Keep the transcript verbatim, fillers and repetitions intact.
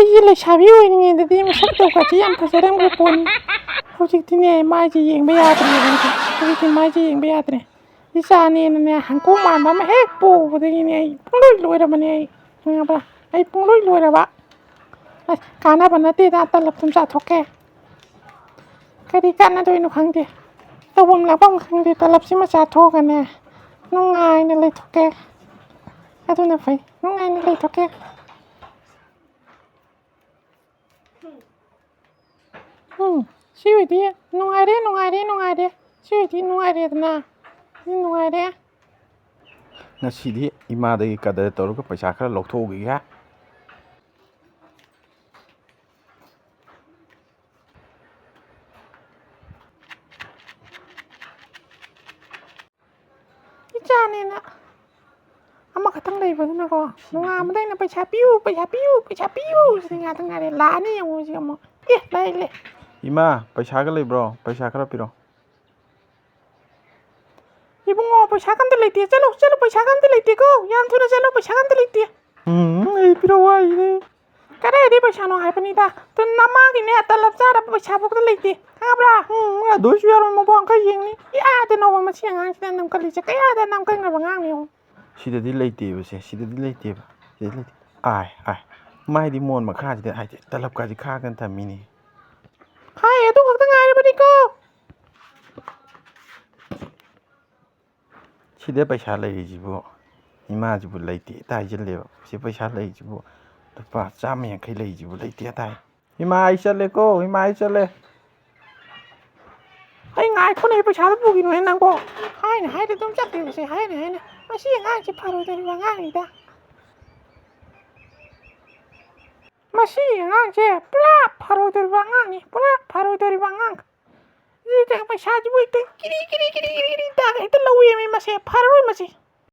ꯑꯩꯁꯦ ꯂꯩꯁꯥꯕꯤ ꯑꯣꯏꯔꯤꯉꯩꯗꯗꯤ ꯃꯁꯛ ꯇꯧꯒꯁꯤ ꯌꯥꯝ ꯐꯖꯔꯝꯕ ꯄꯣꯠꯅꯤ꯫ ꯍꯧꯖꯤꯛꯇꯤꯅꯦ, ꯃꯥꯏꯁꯦ ꯌꯦꯡꯕ ꯌꯥꯗ꯭ꯔꯦ꯫ ꯍꯧꯖꯤꯛꯇꯤ ꯃꯥꯏꯁꯦ ꯌꯦꯡꯕ ꯌꯥꯗ꯭ꯔꯦ꯫ ꯏꯆꯥꯅꯦꯅꯅꯦ, ꯍꯪꯀꯣꯛ ꯃꯥꯟꯕ ꯑꯃ ꯍꯦꯛ ꯄꯣꯛꯎꯕꯗꯒꯤꯅꯦ, ꯑꯩ ꯄꯨꯡꯂꯣꯏ ꯂꯣꯏꯔꯕꯅꯦ ꯑꯩ꯫ ꯈꯪꯉꯕ꯭ꯔꯥ? ꯑꯩ ꯄꯨꯡꯂꯣꯏ ꯂꯣꯏꯔꯕ꯫ ꯑꯁ, ꯀꯥꯟꯅꯕ ꯅꯠꯇꯦꯗ, ꯇꯂꯞ ꯁꯨꯝ ꯆꯥꯊꯣꯛꯀꯦ꯫ ꯀꯔꯤ ꯀꯥꯟꯅꯗꯣꯏꯅꯣ ꯈꯪꯗꯦ꯫ ꯇꯧꯐꯝ ꯂꯥꯛꯐꯝ ꯈꯪꯗꯦ꯫ ꯇꯂꯞꯁꯤꯃ ꯆꯥꯊꯣꯛꯑꯒꯅꯦ, ꯅꯨꯡꯉꯥꯏꯅ ꯂꯩꯊꯣꯛꯀꯦ꯫ ꯑꯗꯨꯅ ꯐꯩ, ꯅꯨꯡꯉꯥꯏꯅ ꯂꯩꯊꯣꯛꯀꯦ꯫ ꯎꯝ, ꯁꯤ ꯑꯣꯏꯗꯤ ꯅꯨꯡꯉꯥꯏꯔꯦ, ꯅꯨꯡꯉꯥꯏꯔꯦ, ꯅꯨꯡꯉꯥꯏꯔꯦ꯫ ꯁꯤ ꯑꯣꯏꯗꯤ ꯅꯨꯡꯉꯥꯏꯔꯦꯗꯅ꯫ ꯁꯤ ꯅꯨꯡꯉꯥꯏꯔꯦ꯫ ꯉꯁꯤꯗꯤ ꯏꯃꯥꯗꯒꯤ ꯀꯗꯔ ꯇꯧꯔꯒ ꯄꯩꯁꯥ ꯈꯔ ꯂꯧꯊꯣꯛꯎꯈꯤꯒꯦ꯫ ꯏꯆꯥꯅꯦꯅ ꯑꯃꯈꯛꯇꯪ ꯂꯩꯕꯗꯨꯅꯀꯣ, ꯅꯣꯡꯉꯥꯟꯕꯗ ꯑꯩꯅ "ꯄꯩꯁꯥ ꯄꯤꯌꯨ, ꯄꯩꯁꯥ ꯄꯤꯌꯨ, ꯄꯩꯁꯥ ꯄꯤꯌꯨ" ꯁꯤꯗꯤ ꯉꯥꯛꯇ ꯉꯥꯏꯔꯦ꯫ ꯂꯥꯛꯑꯅꯤ ꯌꯦꯡꯉꯨ ꯍꯧꯖꯤꯛ ꯑꯃꯨꯛ꯫ ꯑꯦ, ꯂꯥꯛꯑꯦ, ꯂꯥꯛꯑꯦ꯫ ꯏꯃꯥ, ꯄꯩꯁꯥꯒ ꯂꯩꯕ꯭ꯔꯣ? ꯄꯩꯁꯥ ꯈꯔ ꯄꯤꯔꯣ꯫ ꯏꯕꯨꯡꯉꯣ, ꯄꯩꯁꯥꯒ ꯑꯝꯇ ꯂꯩꯇꯦ꯫ ꯆꯠꯂꯨ, ꯆꯠꯂꯨ, ꯄꯩꯁꯥꯒ ꯑꯝꯇ ꯂꯩꯇꯦꯀꯣ꯫ ꯌꯥꯝ ꯊꯨꯅ ꯆꯠꯂꯨ, ꯄꯩꯁꯥꯒ ꯑꯝꯇ ꯂꯩꯇꯦ꯫ ꯎꯝ, ꯑꯩ ꯄꯤꯔꯛꯑꯣ ꯍꯥꯏꯁꯤꯅꯤ꯫ ꯀꯗꯥꯏꯗꯩ ꯄꯩꯁꯥꯅꯣ ꯍꯥꯏꯕꯅꯤꯗ? ꯑꯗꯨ ꯅꯃꯥꯒꯤꯅꯦ, ꯇꯂꯞ ꯆꯥꯅꯕ ꯄꯩꯁꯥ ꯐꯥꯎꯗ ꯂꯩꯇꯦ, ꯈꯪꯉꯕ꯭ꯔꯥ? ꯎꯝ, ꯑꯗꯨ ꯑꯣꯏꯁꯨ ꯌꯥꯔꯣꯏ, ꯃꯄꯥꯟ ꯈꯔ ꯌꯦꯡꯅꯤ꯫ ꯀꯌꯥꯗꯅꯣꯕ ꯃꯁꯤ ꯑꯉꯥꯡꯁꯤꯅ ꯅꯝꯀꯜꯂꯤꯁꯦ? ꯀꯌꯥꯗ ꯅꯝꯀꯟꯈ꯭ꯔꯕ ꯑꯉꯥꯡꯅꯣ ꯌꯦꯡꯉꯨ꯫ ꯁꯤꯗꯗꯤ ꯂꯩꯇꯦꯕꯁꯦ, ꯁꯤꯗꯗꯤ ꯂꯩꯇꯦꯕ, ꯁꯤꯗꯗꯤ ꯂꯩꯇꯦ꯫ ꯑꯥꯏ, ꯑꯥꯏ, ꯃꯥꯏꯗꯤ ꯃꯣꯟ ꯃꯈꯥꯁꯤꯗ ꯍꯥꯏꯗꯤ ꯇꯂꯞꯀꯥꯁꯦ ꯈꯥꯛꯇꯅ ꯊꯝꯃꯤꯅꯦ꯫ ꯍꯥꯏ, ꯑꯗꯨ ꯈꯛꯇ ꯉꯥꯏꯔꯕꯅꯤꯀꯣ꯫ ꯁꯤꯗ ꯄꯩꯁꯥ ꯂꯩꯔꯤꯁꯤꯕꯨ, ꯏꯃꯥꯁꯤꯕꯨ ꯂꯩꯇꯦ ꯍꯦꯛꯇ ꯍꯥꯏꯖꯤꯜꯂꯦꯕ꯫ ꯁꯤ ꯄꯩꯁꯥ ꯂꯩꯔꯤꯁꯤꯕꯨ, ꯂꯨꯄꯥ ꯆꯥꯝꯃ ꯌꯥꯡꯈꯩ ꯂꯩꯔꯤꯁꯤꯕꯨ ꯂꯩꯇꯦ ꯍꯦꯛꯇ ꯍꯥꯏ꯫ "ꯏꯃꯥ, ꯑꯩ ꯆꯠꯂꯦꯀꯣ, ꯏꯃꯥ, ꯑꯩ ꯆꯠꯂꯦ"꯫ ꯑꯩ ꯉꯥꯏꯈꯣꯅꯦ, ꯄꯩꯁꯥꯗꯣ ꯄꯨꯈꯤꯅꯨꯍꯦ ꯅꯪꯕꯣ꯫ ꯍꯥꯏꯅ ꯍꯥꯏꯅ ꯑꯗꯨꯝ ꯆꯠꯇꯣꯏꯕꯁꯦ, ꯍꯥꯏꯅ ꯍꯥꯏꯅ꯫ ꯃꯁꯤ ꯑꯉꯥꯡꯁꯤ ꯐꯔꯣꯏꯗꯧꯔꯤꯕ ꯑꯉꯥꯡꯅꯤꯗ꯫ ꯃꯁꯤ ꯑꯉꯥꯡꯁꯦ ꯄꯨꯔꯥ ꯐꯔꯣꯏꯗꯧꯔꯤꯕ ꯑꯉꯥꯡꯅꯤ, ꯄꯨꯔꯥ ꯐꯔꯣꯏꯗꯧꯔꯤꯕ ꯑꯉꯥꯡ꯫ ꯁꯤꯗ ꯄꯩꯁꯥꯁꯤꯕꯨ ꯍꯦꯛꯇ ꯀꯤꯔꯤ ꯀꯤꯔꯤ ꯀꯤꯔꯤ ꯀꯤꯔꯤ ꯀꯤꯔꯤ ꯇꯥꯒ ꯍꯦꯛꯇ ꯂꯧꯋꯦꯃꯤ ꯃꯁꯦ꯫ ꯐꯔꯔꯣꯏ ꯃꯁꯤ꯫